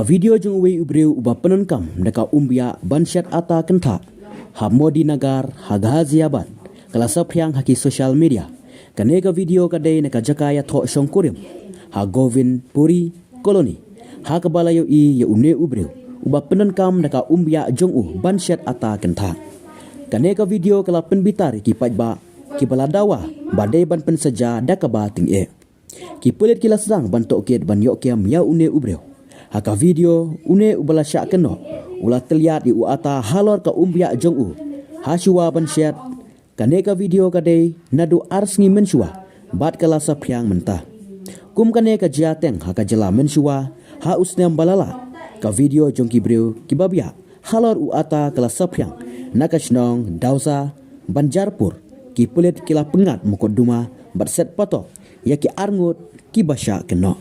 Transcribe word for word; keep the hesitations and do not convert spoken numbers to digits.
Video jong uwei u briew uba pyndonkam da ka umbiah ban shet ata kynthah ha Modi Nagar ha Ghaziabad ka la saphriang ha ki social media. Kane ka video ka dei na ka jaka ïathoh shongkurim ha Govind Puri Colony, ha kaba la ïohi ïa une u briew uba pyndonkam da ka umbiah jong u ban shet ata kynthah. Kane ka video ka la pynbitar ïa ki paidbah kiba la dawa ba dei ban pynsaja da kaba tyngeh. Ki pulit ki la sdang ban tohkit ban ïoh kem ïa une u briew. Ha ka video, une uba la shah kynnoh u la tylliat ïa u ata halor ka umbiah jong u ha shuwa ban shet. Kane ka video ka dei naduh ar sngi mynshuwa bad ka la saphriang mynta. Kum kane ka jia teng ha ka jylla mynshuwa ha u snem ba la leit, ka video jong ki briew kiba biah halor u ata ka la saphriang na ka shnong Dausa, Banjarpur. Ki pulit ki la pynngat mukotduma bad set patok ïa ki arngut kiba shah kynnoh.